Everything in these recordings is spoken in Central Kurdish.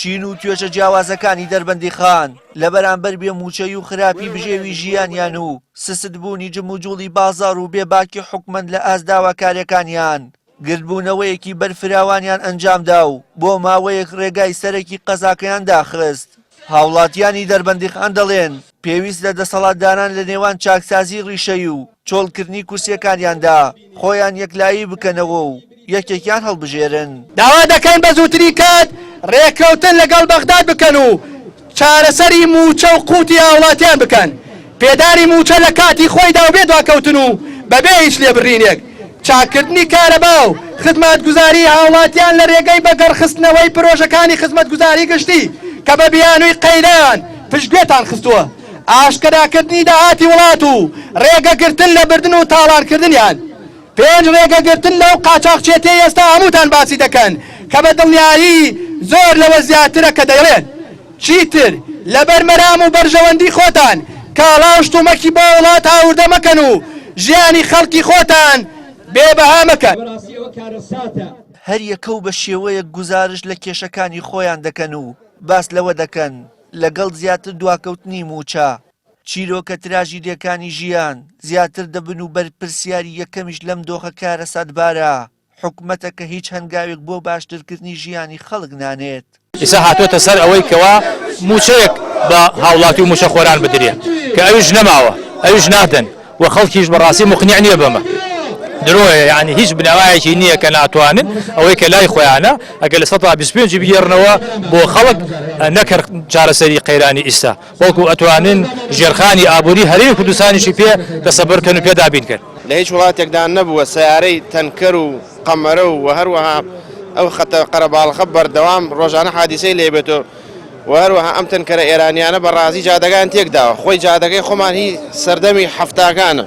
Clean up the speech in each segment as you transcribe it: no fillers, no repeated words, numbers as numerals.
چین و توێژە جیاوازەکانی دەربەندیخان لە بەرامبەر بێ مووچەی و خراپی بژێوی ژیانیان و سستبوونی جموجوڵی بازاڕ و بێ باکی حکومەت لە ئاست داواکاریەکانیان گردبوونەوەیەکی بەرفراوانیان ئەنجامدا و بۆ ماوەیەک ڕێگای سەرەکی قەزاکەیان داخست. هاوڵاتیانی دەربەندیخان دەڵێن، پێویستە دەسەڵاتداران لە نێوان چاکسازی ڕیشەیی و چۆڵکردنی کورسیەکانیاندا خۆیان یەکلایی بکەنەوە و یەکێکیان هەڵبژێرن. داوا دەکەین بە زووترین کات رێککەوتن لەگەڵ بەغداد بکەن و چارەسەری مووچە و قوتی هاوڵاتیان بکەن، پێدانی مووچە لە کاتی خۆیدا و بێ دواکەوتن و بەبێ هیچ لێبڕینێک، چاککردنی کارەبا و خزمەتگوزاریی هاوڵاتیان لە رێگەی بەگەڕخستنەوەی پرۆژەکانی خزمەتگوزاری گشتی کە بە بیانووی قەیران پشتگوێتان خستووە، ئاشکراکردنی داهاتی وڵات و رێگەگرتن لە بردن و تاڵانکردنیان. پێنج ڕێگەگرتن لەو قاچاخچێتیەی ئێستا هەمووتان باسی دەکەن کە بە دڵنیایی زۆر لەوە زیاترە کە دەیڵێن. چیتر لەبەر مەرام و بەرژەوەندی خۆتان کاڵا و شتومەکی بۆ وڵات هاوردە مەکەن و ژیانی خەڵکی خۆتان بێ بەها مەکەن. هەریەکە و بە شێوەیەک گوزارشت لە کێشەکانی خۆیان دەکەن و باس لەوە دەکەن لەگەڵ زیاتر دواکەوتنی مووچە، چیرۆکە تراژیدیەکانی ژیان زیاتر دەبن و بەرپرسیاری یەکەمیش لەم دۆخە کارەساتبارە حکومەتە کە هیچ هەنگاوێک بۆ باشترکردنی ژیانی خەڵک نانێت. ئیستا هاتۆتە سەر ئەوەی کەوا مووچەیەک بە هاوڵاتی و مووچەخۆران بدرێ کە ئەویش نەماوە ئەویش نادەن و خەڵکیش بەڕاستی موقنیع نییە بەمە درۆیە یعنی هیچ بنەمایەکی نییە کە ناتوانن ئەوەی کە لای خۆیانە ئەگەر 25% بگێڕنەوە بۆ خەڵک نەکەر چارەسەری قەیرانی ئیستا بەڵکو ئەتوانن ژێرخانی ئابووری هەرێمی کوردستانیشی پێ دەسەبەر کەن و پێ دابین کەن. لە هیچ وڵاتێکدا نەبووە سەیارەی تەنکەر و قەمەرە و هەروەها ئەو خەتە قەرەباڵخە بەردەوام ڕۆژانە حادیسەی لێ بێت و هەروەها ئەم تەنکەرە ئێرانیانە بە ڕازی جادەکان تێکداوە خۆی جادەکەی خۆمان هی سەردەمی حەفتاکانە.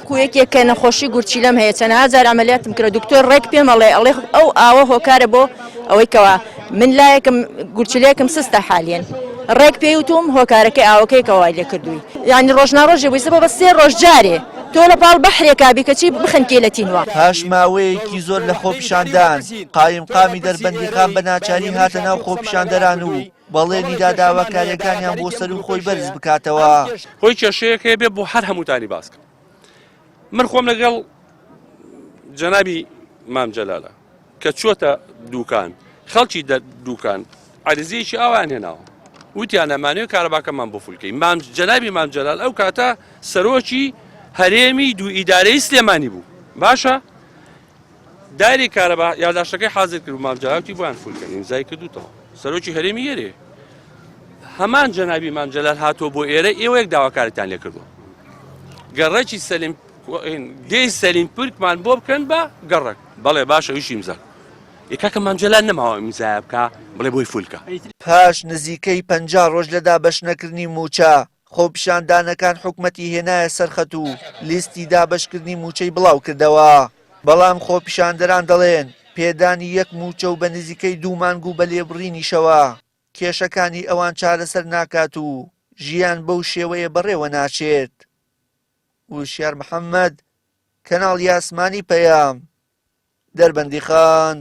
کو یەکێک کە نەخۆشی گورچیلەم هەیە چەنەها جار عەمەلیاتم کرا دکتۆر ڕێک پێم ئەڵێ ئەڵێ ئەو ئاوە هۆکارە بۆ ئەوەی کەوا من لایەکم گورچیلەیەکم سستە حالیەن ڕێک پێی وتوم هۆکارەکەی ئاوەکەی کە وای لێ کردووی یعنی ڕۆژ ناڕۆژێ بووی سبە بە سێ ڕۆژ جارێ تۆ لە پاڵ بەحرێکا بی کەچی بخنکێ لە تینوە. پاش ماوەیەکی زۆر لە خۆپیشاندان، قایمقامی دەربەندیخان بە ناچاری هاتە ناو خۆپیشاندەران و بەڵێنیدا داواکارییەکانیان بۆ سەروو خۆی بەرز بکاتەوە. خۆی کێشەیەک هەیە بێ بۆ هەر هەمووتانی باس کەم من خۆم لەگەڵ جەنابی مام جەلالە کە چۆتە دوکان خەڵکی دوکان عەرزیەکی ئاوایان هێناوە وتیان ئەمانەوێ کارەباکەمان بۆ فولکەی مام جەنابی مام جەلال ئەو کاتە سەرۆکی هەرێمی دوو ئیدارەی سلێمانی بوو باشە داری کارەبا یاداشتەکەی حازر کرد مام جەلال وتی بۆیان فول کەن ئیمزای کردوتەوە سەرۆکی هەرێمی ئێرێ هەمان جەنابی مام جەلال هاتووە بۆ ئێرە ئێوەیەک داواکاریتان لێ کردووە گەڕەکی سەلیم دێی سەلیم پرکمان بۆ بکەن بە گەڕەک بەڵێ باشە ئیش ئیمزا کاکە مام جەلال نەماوە ئیمزایە بکە بڵێ بۆی فولکە. پاش نزیکەی 50 ڕۆژ لە دابەشنەکردنی مووچە، خۆپیشاندانەکان حکومەتی هێنایە سەر خەت و لیستی دابەشکردنی مووچەی بڵاوکردەوە. بەڵام خۆپیشاندەران دەڵێن، پێدانی یەک مووچە و بە نزیکەی دوو مانگ و بە لێبڕینیشەوە کێشەکانی ئەوان چارەسەر ناکات و ژیان بەو شێوەیە بەڕێوە ناچێت. وشیار محەممەد، کەناڵی ئاسمانی پەیام، دەربەندیخان.